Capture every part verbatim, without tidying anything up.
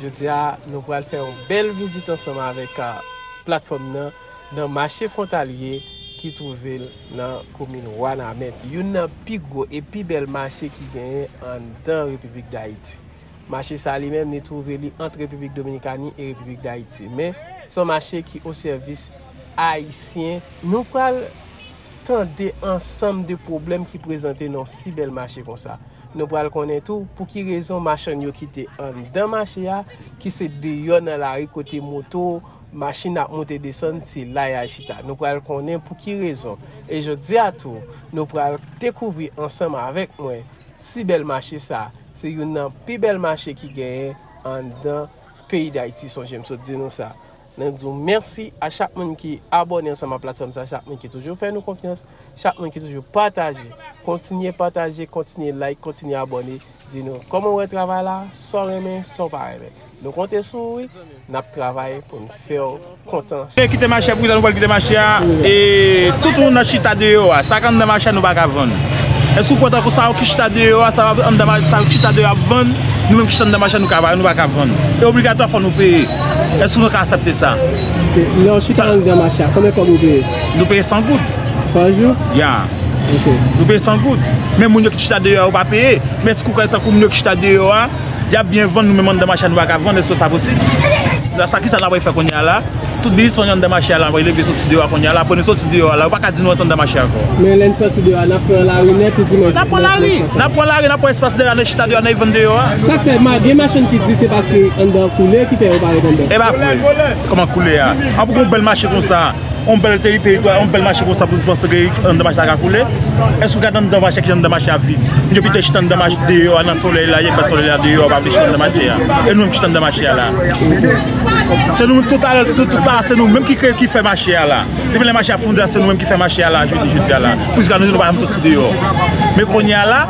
Jodi a, nou pral fè yon bèl vizit ansanm avèk, ah, platfòm nan, nan mache fwontalye ki twouve l nan komin Wanament. Youn nan pi gwo e pi bèl mache ki genyen anndan Repiblik Dayiti. Mache sa li menm, ni twouve li ant Repiblik Dominikani e Repiblik Dayiti. Men, se yon mache ki o sèvis ayisyen. Nou pral tande ansanm de pwoblèm ki prezante nan yon si bèl mache konsa. Nou pral konnen tou pou ki rezon machann yo kite anndan mache a, ki se deyò nan lari kote moto, machin ap monte desann, se la y al chita. Nou pral konnen pou ki rezon. E jodi a tou, nou pral dekouvri ansanm avèk mwen si bèl mache sa. Se youn nan pi bèl mache ki genyen anndan peyi Dayiti, sonje m sot di nou sa. Nou di w mèsi a chak moun ki abòne ansanm ak platfòm sa, chak moun ki toujou fè nou konfyans, chak moun ki toujou pataje. Kontinye pataje, kontinye like, kontinye abòne. Di nou kòman w wè travay la, sa w renmen, sa w pa renmen. Nou konte sou ou, wi. N ap travay pou n fè w kontan. E kite mache a, prezan nou pral kite mache a. E tout moun nan chita deyò a. Sa k anndan mache a, nou pa ka vann. Èske w kontan konsa, ou ki chita deyò a, sa anndan ma-, sa ki chita deyò a ap vann, nou menm ki chita anndan mache a, nou ka, nou pa ka vann. E obligatwa fò nou peye. Èske nou ka aksepte sa? Ok. Lè w chita anndan mache a, konbyen kòb ou peye? Nou peye san goud. Pa jou? Ya. Ok. Nou peye san goud. Men moun yo ki chita deyò a, yo pa peye. Men èske w kwè tankou moun yo ki chita deyò a, y ap byen vann, nou menm anndan mache a, nou pa ka vann, èske sa posib? La, sa ki sa n ap fè kounye a la? Tout biznismann anndan mache a la, nou leve soti deyò a kounye a la, apre nou soti deyò a la, yo pa ka di nou antre anndan mache a ankò. Men lè n soti deyò a, n ap pran lari nèt ou di mwen? N ap pran lari, n ap pran lari, n ap pran espas deyò a, n ap chita deyò a, n ap vann deyò a. Sa k fè ma-, gen machann ki di se paske anndan koule ki fè yo pa ret anndan. E pa vre. Kòman koule a? An pou gon bèl mache konsa, yon bèl teri-, teritwa, yon bèl mache konsa pou nou panse ke anndan mache la ka koule? Èske w gade anndan mache a, ki jan anndan mache a vid? Moun yo pito chita anndan mache deyò a nan solèy la, y ap bat solèy la deyò a, pa vle chita anndan mache a. E nou menm ki chita anndan mache a la. Se nou tout la, nou tout la, se nou menm ki kreye, ki fè mache a la. Depi lè mache a fonde a, se nou menm ki fè mache a la, jodi, jodi a la. Pou jiska nou, nou pa janm soti deyò. Men kounye a la,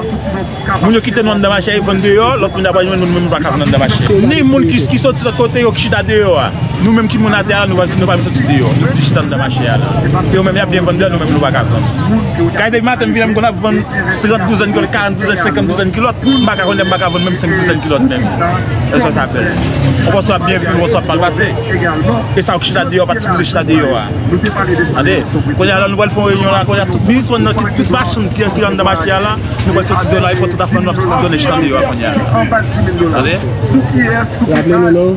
moun yo kite nou anndan mache a, yo vann deyò, lòt moun ap vann, nou menm nou pa ka vann anndan mache a. Ni moun ki, ki soti lòt kote yo, ki chita deyò a. Nou menm ki moun atè a, nou pa, nou pa janm soti deyò. Nou toujou chita anndan mache a la. Se yo menm y ap byen vann deyò, nou menm nou pa ka vann. Kay depi maten, m vin la, m konn ap vann trant douzèn kilòt, karant douzèn, senkant douzèn kilòt. M pa ka konnen, m pa ka vann menm senk douzèn kilòt menm. Èske sa bèl? Yon bò sa ap byen viv, yon bò sa ap mal pase. E sa yo ki chita deyò, pa t sipoze chita deyò a. Tande, kounye a la, nou pral fè yon reyinyon la, kounye a tout biznismann nan, tout machann ki, ki anndan mache a la, nou pral soti deyò la, e pran tout afè nou, n ap soti deyò, n ap chita deyò a kounye a. Tande? Raple nou non.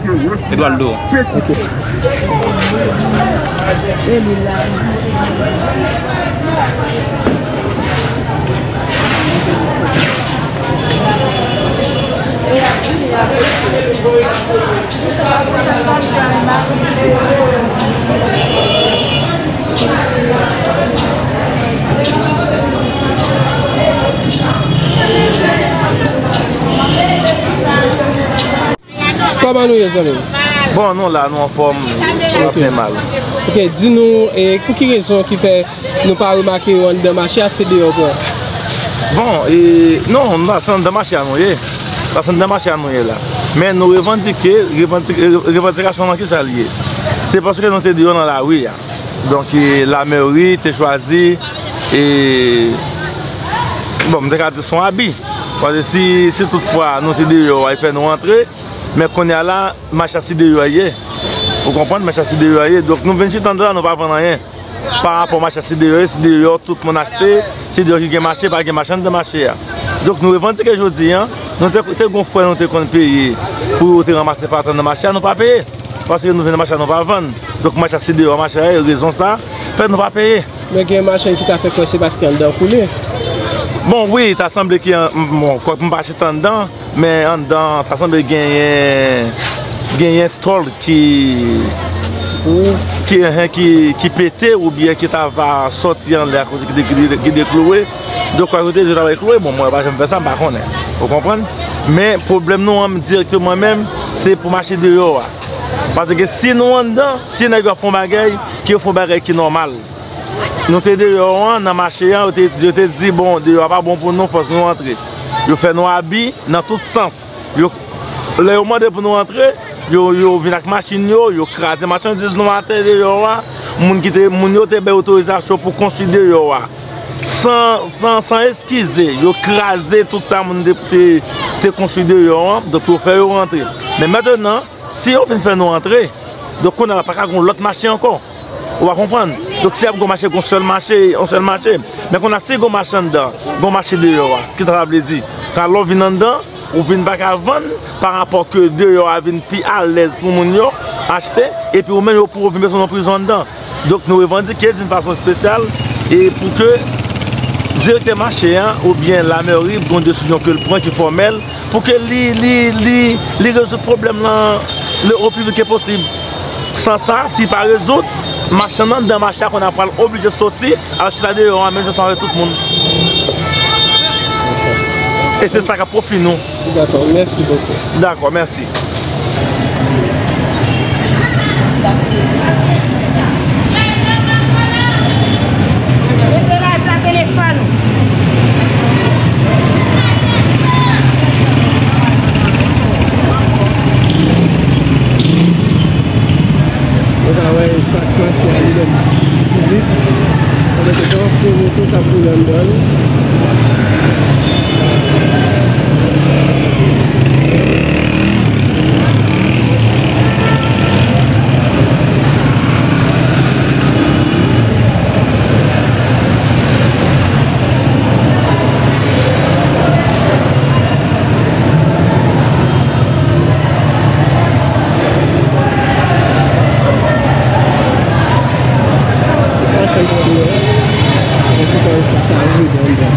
Eduardo. Ok. Kòman nou ye, zanmi m? Bon, nou la, nou anfòm, nou ap fè mal. Ok, di nou, e, pou ki rezon ki fè nou pa remake yo anndan mache a, se deyò pran? Bon, e, non, nou la, se anndan mache a nou ye. Paske anndan mache a nou ye la. Men nou revandike, revandike, revandikasyon nan ki sa l ye? Se paske nou te deyò nan lari a. Donk, e, lameri te chwazi, e, bon, m te ka di se yon abi. Paske si, si toutfwa nou te deyò a, e fè nou antre, men kounye a la, mache a se deyò a ye. Ou konprann? Mache a se deyò a ye. Donk, nou vin chita anndan la, nou pa vann anyen. Pa rapò mache a se deyò a ye, se deyò tout moun achte, se deyò ki gen mache, pa gen mache anndan mache a. Donk, nou revandike jodi a, nou te, te gon frè nou te konn peye pou yo te ranmase fatra nan mache a, nou pa peye. Paske nou vin nan mache a, nou pa vann. Donk, mache a se deyò mache a ye, rezon sa fè nou pa peye. Men gen machann ki ta fè kwè se paske anndan koule. Bon, wi, ta sanble ki, an, bon, kwak m pa chita anndan, men anndan, ta sanble genyen, genyen tòl ki, ki, ki, ki pete oubyen ki ta va sòti anlè akoz ki de-, ki de-, ki dekloure. Donk, kwak yo te di yo ta pral kloure, bon, mwen pa janm fè sa, m pa konnen. Ou konprann? Men pwoblèm nou an, direkteman menm, se pou mache deyò a. Paske si nou anndan, si nèg yo ap fè yon bagay, ke yo fè yon bagay ki nòmal. Nou te deyò an, nan mache an, yo te, yo te di, bon, deyò a pa bon pou nou, fòk nou antre. Yo fè nou abi nan tout sans. Yo, lè yo mande pou nou antre, yo, yo vin ak machin yo, yo kraze machandiz nou atè deyò a. Moun ki te, moun yo te bay otorizasyon pou konstwi deyò a. San, san, san eskize, yo kraze tout sa moun te, te, te konstwi deyò an, donk yo fè yo rantre. Men mentnan, si yo fin fè nou antre, donk kounye a la pa ka gen yon lòt mache ankò. Ou pa konprann? Donk si ap gen yon mache, gen yon sèl mache, yon sèl mache. Men kounye a si gen yon mache anndan, gen yon mache deyò a, kisa sa vle di? Kan lè w vin anndan, ou vin pa ka vann, pa rapò ke deyò a vin pi alèz pou moun yo achte, epi ou menm yo pou ou vin bezwen nan prizon anndan. Donk nou revandike di yon fason espesyal e pou ke direktè mache a oubyen lamèri gen yon desizyon ke l pran ki fòmèl pou ke li, li, li, li rezoud pwoblèm lan le o pli vit ke posib. San sa, si pa rezoud, machann anndan mache a kounye a pral oblije soti al chita deyò a menm jan ansanm avèk tout moun. E se sa k ap pwofi nou. Dakò, mèsi bokou. Dakò, mèsi. Nou ka wè espas mache a li menm ki vit. Pandansetan, se moto k ap woule anndan l. Machann pran deyò. Mwen se kòmanse sa vide anndan.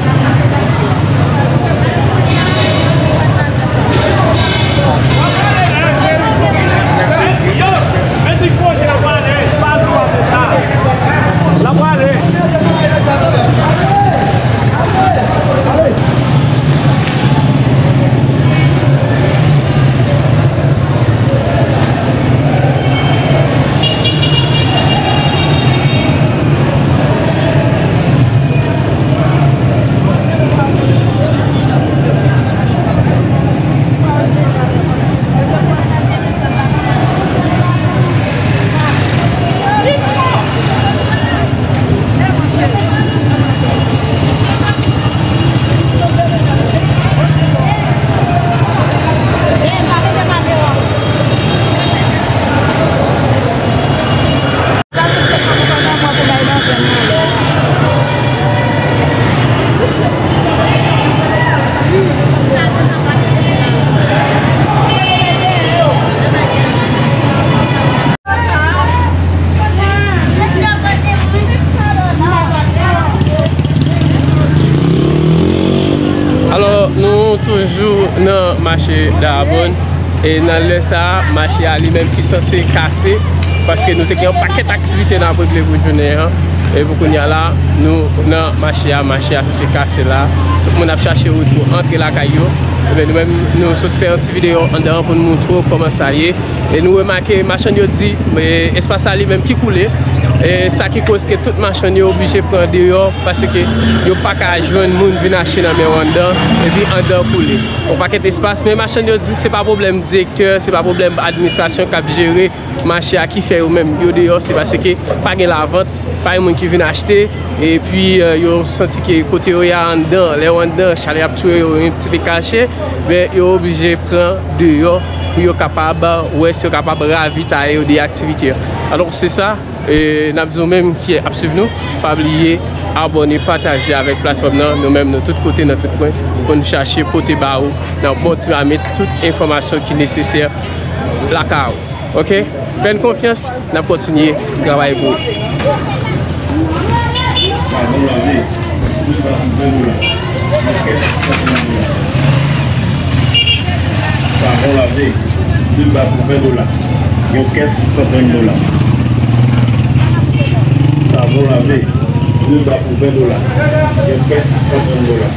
Alò, nou toujou nan mache Dayabonn. E nan lè sa a, mache a li menm ki sanse kase, paske nou te gen yon pakèt aktivite n ap regle pou jounen an. E pou kounye a la, nou nan mache a, mache a sanse kase la. Tout moun ap chache wout pou antre lakay yo. Ebyen, nou menm, nou sot fè yon ti videyo anndan an pou n moutre w kòman sa ye. E nou remake, machann yo di, e, espas la li menm ki koule. E sa ki koz ke tout machann yo oblije pran deyò, paske yo pa ka jwenn moun vin achte nan men yo anndan, epi anndan koule. Yon pakèt espas, men machann yo di se pa pwoblèm direktè, se pa pwoblèm administrasyon k ap jere mache a ki fè yo menm yo deyò, se paske pa gen lavant, pa gen moun ki vin achte, epi, e, yo santi ke kote yo ye a anndan, lè yo anndan, chalè ap touye yo, yo yon ti pe kache, men yo oblije pran deyò pou yo kapab wè si yo kapab ravitaye yo de aktivite yo. Alò, se sa. E n ap di w menm ki ap swiv nou, pa bliye abòne, pataje avèk platfòm nan. Nou menm, nou tout kote, nan tout kwen, pou n chache pote ba ou nan bon ti mamit tout enfòmasyon ki nesesè lakay ou. Oke? Fè n konfyans, n ap kontinye travay pou ou. Savon lave, de ba pou ven dola. Yon kès san trant dola. Savon lave, de ba pou ven dola. Yon kès san trant dola. Savon lave, de ba pou ven dola. Yon kès san trant dola.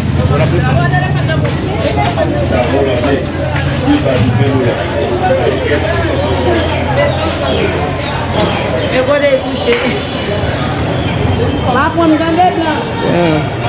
Savon lave, de ba pou ven dola. Yon kès san trant dola. E kote l kouche? Pa pran m tande blan.